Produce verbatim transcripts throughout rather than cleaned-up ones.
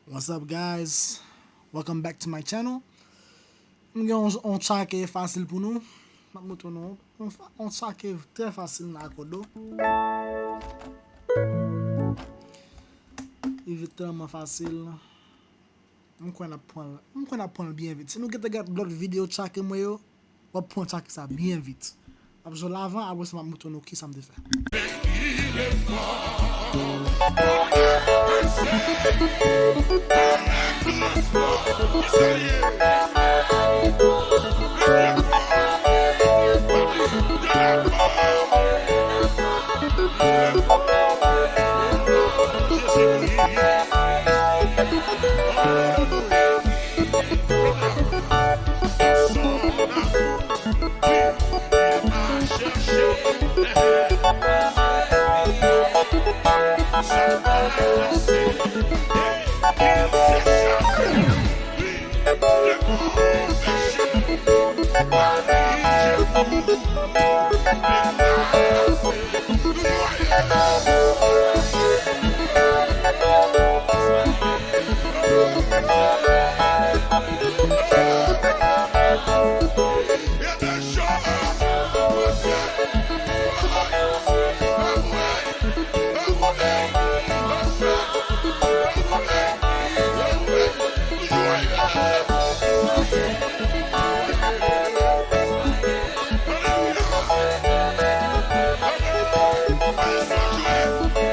What's up, guys? Welcome back to my channel. M gen yon, yon tchake fasil pou nou. M ap montre nou yon fa- yon tchake trè fasil nan akò do. Li vit tèlman fasil. M kwè n ap pran l, m kwè n ap pran l byen vit. Si nou gentan gad lòt videyo tchake mwen yo, w ap pran tchake sa byen vit. M ap jwe l avan, apre sa m ap montre nou kisa m te fè.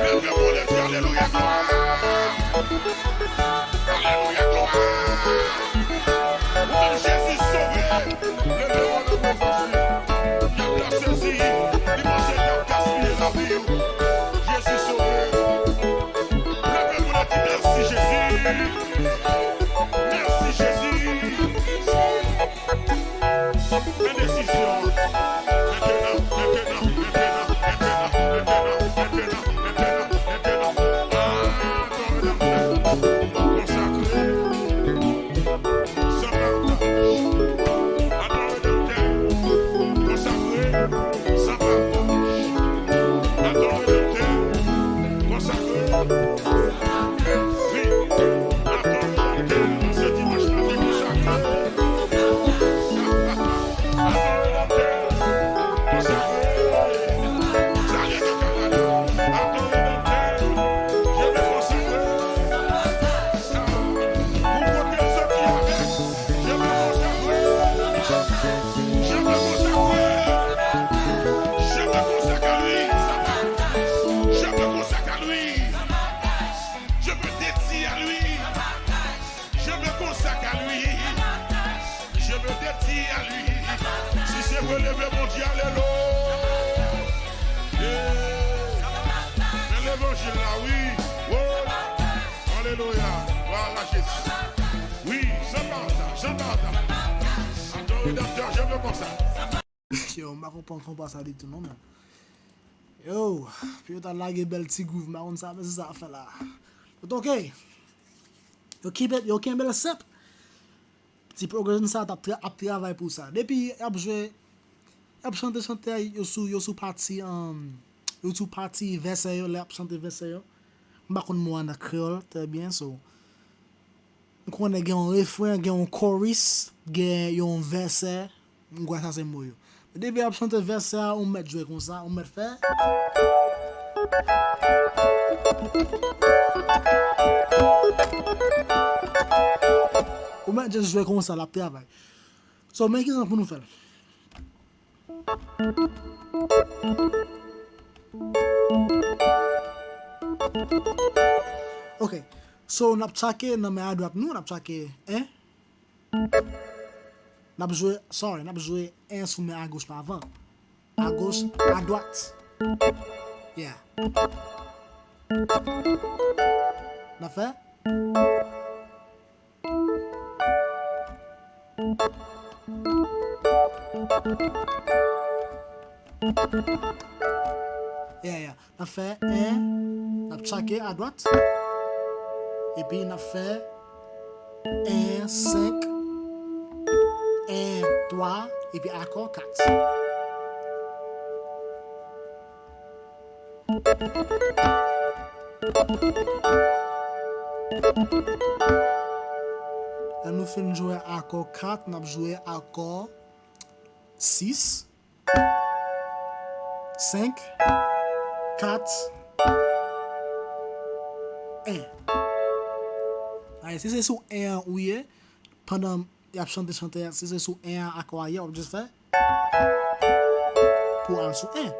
Alelouya, glwa! Alelouya, glwa! Ou menm Jezi sove! Leve w nan prezans li. Dyab la sezi, li panse l t ap gaspiye lavi w. Jezi sove! Leve pou nou di mèsi, Jezi! Mèsi, Jezi! Pran desizyon. Mentnan, mentnan, mentnan, mentnan, mentnan, mentnan, mentnan, mentnan, mentnan. Adore Dantè. Konsakre. San pataj. Adore Dantè. Konsakre. San pataj. Adore Dantè. Konsakre. Wi. Adore Dantè. Se dimanch maten konsakre. Je me dédie à lui. Je me consacre à lui. Je me dédie à lui. Si se vre, leve, Bondye, alelouya. Men levanjil la, wi. Oh, alelouya. Voilà, Jezi. Wi, san pataj, san pataj. Adore Dantè, je me consacre. Yo, m pa konprann konpa sa ditou non, men. Yo, pou yo ta lage bèl ti groove, m pa konn sa, men se sa ap fè la. But ok. Yo keep it, yo kenbe l senp. Ti progression sa t ap tra- ap travay pou sa. Depi y ap jwe, y ap chante, chante, yo sou, yo sou pati, um, yo sou pati vèsè yo, lè y ap chante vèsè yo. M pa konn mo a nan kreyòl trè byen, so. M konnen gen yon refren, gen yon chorus, gen yon vèsè. M kwè sa se mo yo. Men depi y ap chante vèsè a, ou mèt jwe konsa, ou mèt fè. Ou mèt just jwe konsa, l ap travay. So, men kijan pou nou fè l. Ok. So, n ap tchake nan men adwat nou, n ap tchake en. N ap jwe, sorry, n ap jwe en sou men agoch la avan. Agoch, adwat. Yeah. N ap fè? Yeah, yeah. N ap fè en, n ap tchake adwat. Epi n ap fè en, senk, en, twa, epi akò kat. Lè nou fin jwe akò kat, n ap jwe akò sis, senk, kat, en. Alright, si se sou en an ou ye, pandan y ap chante chante a, si se sou en an akò a ye, w ap just fè pou al sou en.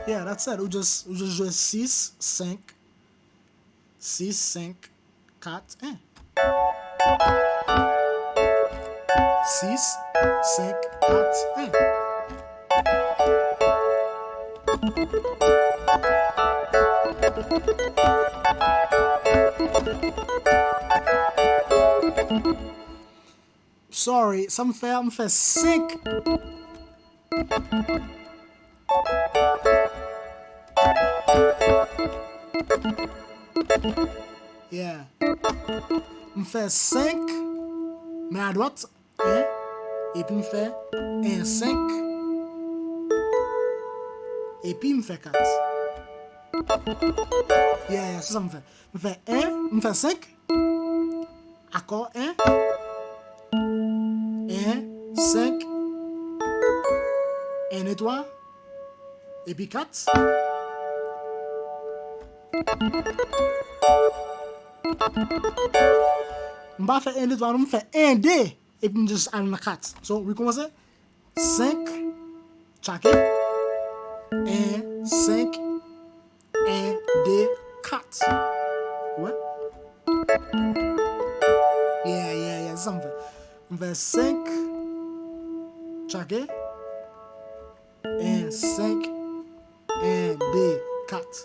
Yeah, that's it. Ou just, ou just jwe sis, senk, sis, senk, kat, en. Sis, senk, kat, en. Sorry, sa m fè a, m fè senk. Yeah. M fè senk, men adwat, en, epi m fè en senk, epi m fè kat. Yeah, yeah, se sa m fè. M fè en, m fè senk. Akò en. En, senk. En, de, twa. Epi kat. M pa fè en, de, twa, non, m fè en, de. Epi m just al nan kat. So, rekòmanse. Senk. Tchake. En, senk. En, de, kat. Ou wè? Yeah, yeah, yeah, se sa m fè. M fè senk. Tchake. En, senk. En, de, kat.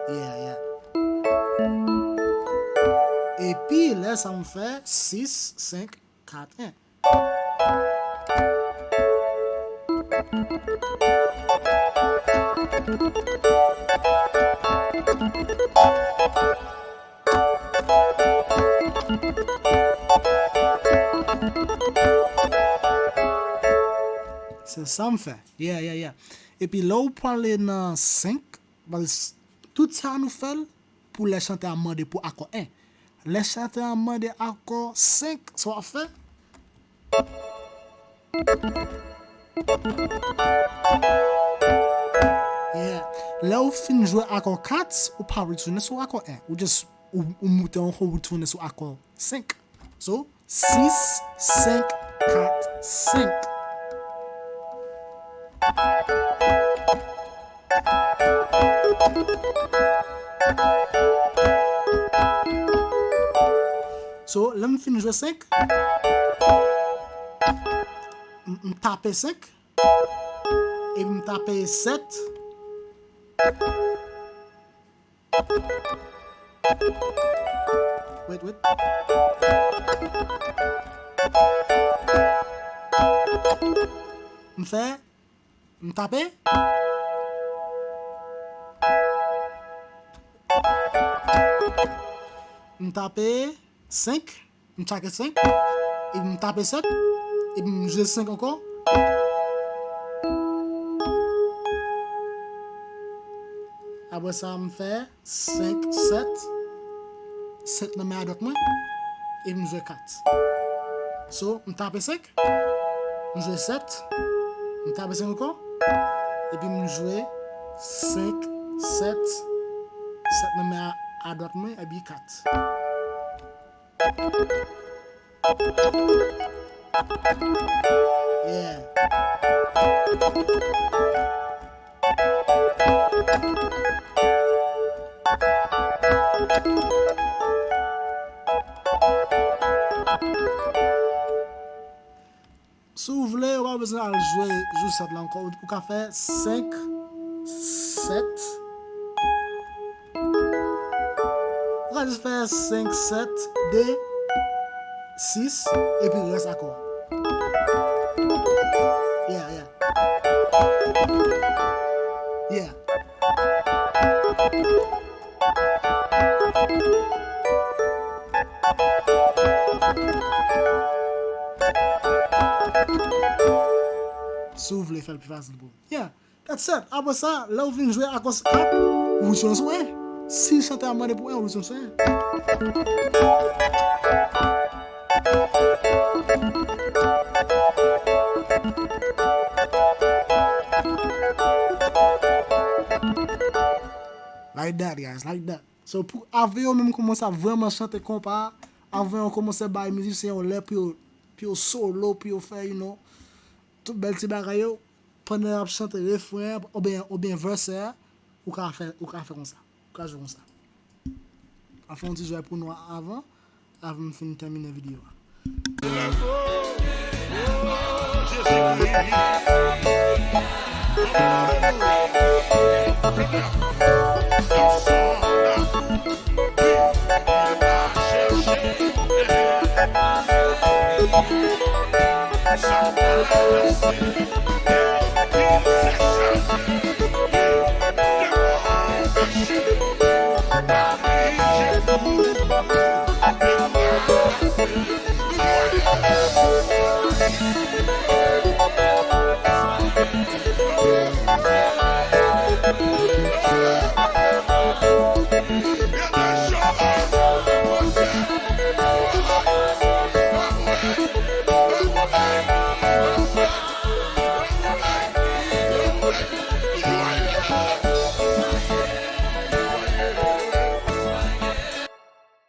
Yeah, yeah. Epi, lè sa m fè, sis, senk, kat, en. Se sa m fè. Yeah, yeah, yeah. Epi lè w prale nan senk, baz, tout sa nou fè l pou lè chantè a mande pou akò en. Lè chantè a mande akò senk, sa w ap fè? Yeah. Lè w fin jwe akò kat, ou pa retounen sou akò en. Ou just, ou, ou moute ankò, ou retounen sou akò senk. So, sis, senk, kat, senk. So, lè m fin jwe senk, m, m tape senk, epi m tape sèt. Wait, wait. M fè M tape. M tape senk. M tchake senk. Epi m tape sèt. Epi m jwe senk ankò. Apre sa, m fè senk, sèt. Senk nan men adwat mwen. Epi m jwe kat. So, m tape senk. M jwe sèt. M tape senk ankò. Epi m jwe senk, sèt. Sèt nan men a, adwat mwen, epi kat. Yeah. Si w vle, ou pa bezwen al jwe jou sèt la ankò. Ou, ou ka fè senk, sèt. Ou ka jis fè senk, sèt, de, sis, epi rès akò a. Yeah, yeah. Si w vle fè l pi fasil pou ou. Yeah, that's it. Apre sa, lè w fin jwe akò sa, ou jwenn sou en. Si chantè a mande pou en, ou jwenn sou en. Like that, guys, like that. So, pou, avan yo menm kòmanse ap vrèman chante konpa a, avan yo kòmanse bay mizisyen yo lè pou yo, pou yo solo, pou yo fè, you know, tout bèl ti bagay yo, pandan y ap chante refren an, oubyen, oubyen verse a, ou ka fè, ou ka fè konsa. Ou ka jwe konsa. An fè yon ti jwèt pou nou avan, avan m fin tèmine videyo a.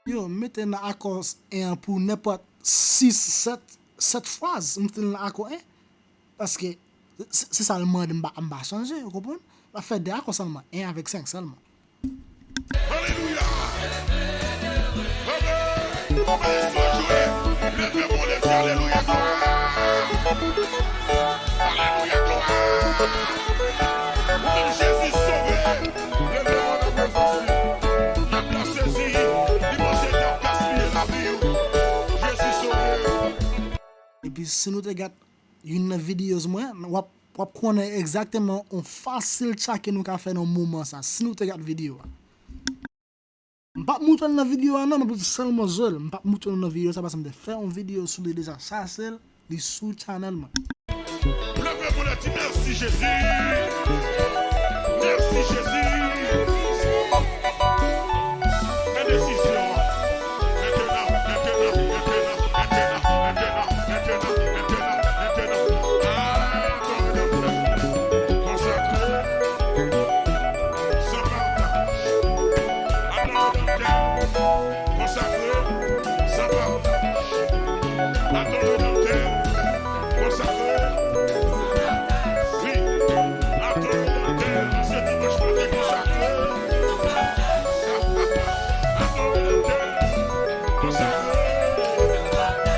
Yo, mete nan akò en an pou nenpòt sis, sèt, sèt fraz, mete nan akò en. Paske se, se sa l mande, m pa, m pa chanje, ou konprann? L ap fè de akò sèlman, en avèk senk sèlman. Alelouya! Amen! Anba espwa jwe, leve men w, leve, alelouya, glwa! Alelouya, glwa! Ou menm Jezi sove, leve men w nan prezans li. Dyab la sezi, li panse dyab gaspiye lavi w. Jezi sove. Epi si nou te gad youn nan videos mwen, w ap, w ap konnen egzakteman yon fasil tchake nou ka fè nan moman sa, si nou te gad videyo a. M p ap moutre l nan videyo a non, m ap sèlman jwe l. M p ap moutre nou nan videyo sa paske m te fè yon videyo sou li deja, sa se l, li sou channel mwen. Leve pou lè di mèsi Jezi. Mèsi Jezi. Fè desizyon. Mentenan, mentenan, mentenan. Konsakre. San pataj. Adore nan tè. Konsakre. San pataj. Adore nan tè. Konsakre. Wi. Adore nan tè. Nan se dimanch maten konsakre. Adore nan tè. Konsakre.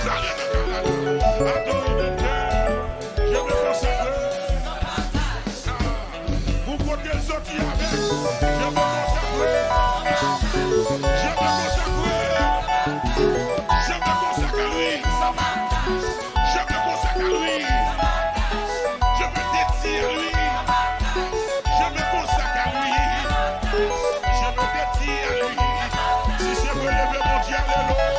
Salye nan kay la. Adore nan tè. Je me consacre. Pou kote l soti avèk. Je me consacre. Je me consacre. Je me consacre à lui. Je me consacre à lui. Je me dédie à lui. Je me consacre à lui. Je me dédie à lui. Si se vre, leve Bondye, alelouya.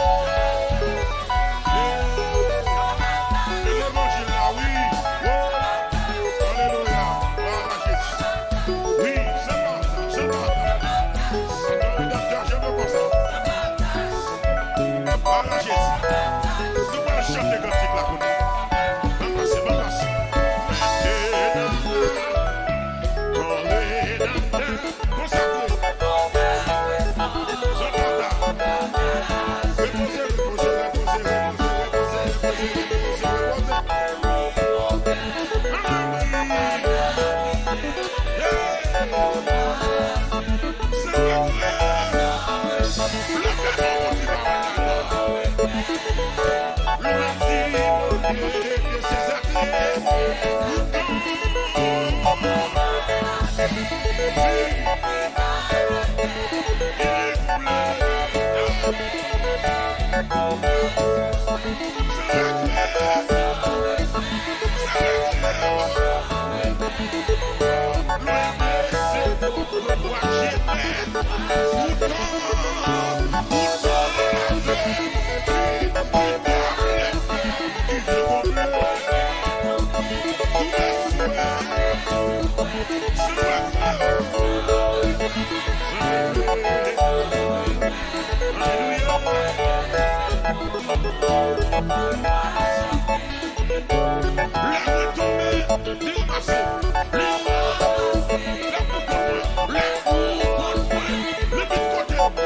E levanjil la, wi. Oh, alelouya. Glwa a Jezi. Wi, se pa, se pa. Ann redan tè, je me consacre. Glwa a Jezi. Nou pral chante kantik la kounye a. Ann pase, ann pase. Ann redan tè. Konsakre. Jan Pòta. Repoze, repoze, repoze. Alelouya. Hey. Se vre, vre. Leve men w pou di pawòl la. Louanj Bondye de ses actes. Lè mwen tonbe, li ranmase. Li ranmase. Lè pou kont mwen, lè pou kont mwen, li vin kote m.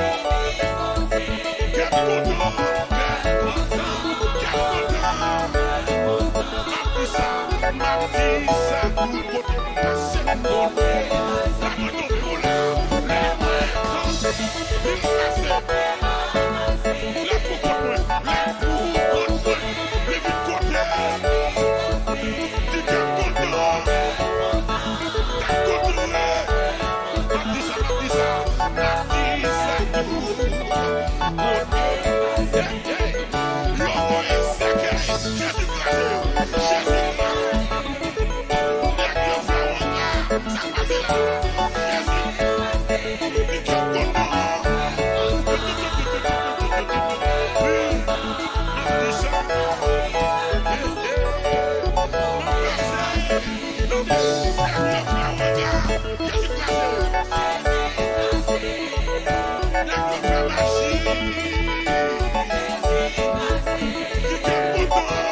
Kè m kontan, kè m kontan, kè m kontan. M ap di sa, m ap di sa, tout kote m pase, kote la mwen tonbe w la, lè mwen ranmase. Li ranmase. Lè pou kont mwen, lè pou kont mwen, li vin kote m. Di kè m kontan, kè m kontan, wi. M ap di sa, m ap di sa, m ap di sa tou. Kote, hey, hey, yo voye sèkèy, Jezi kraze yo, Jezi kraze. Nèg yo fè wanga, sa k pase la? Jezi, li te kontan. Wi, m ap di sa. Hey, hey, m ap pase. Tande, nèg yo fè wanga, Jezi kraze. Nèg yo fè maji. Di kè m kontan.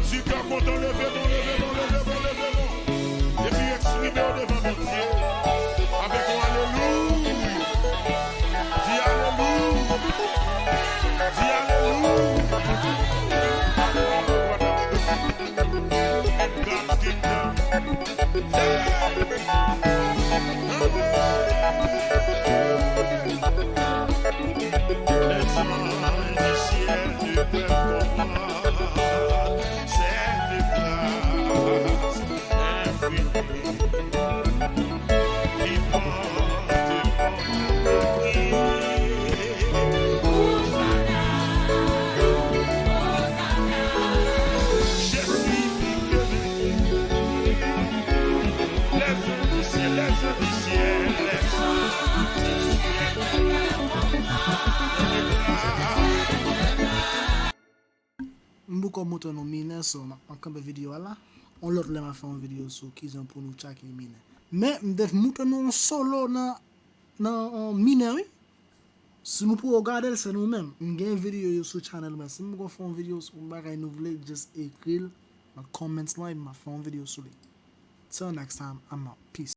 Si kè w kontan, leve non, leve non, leve non, leve non. Epi eksprime w devan Bondye avèk yon alelouya. Di alelouya. Di alelouya. Give God, give God. Hey! Amen. Les anges du ciel ne peuvent comprendre cette grâce infinie qui porte mon cri. Je suis béni. Les anges du ciel, les anges du ciel, les anges du ciel. M poko montre nou minè, so m ap, m ap kanpe videyo a la. Yon lòt lè m ap fè yon videyo sou kijan pou nou tchake minè. Men m te montre nou yon solo nan, nan, euh, minè, wi. Si nou poko gade l, se nou menm. M gen videyo yo sou channel mwen. Si m poko fè yon videyo sou yon bagay nou vle, just ekri l nan comments lan epi m ap fè yon videyo sou li. Till next time, I'm out. Peace.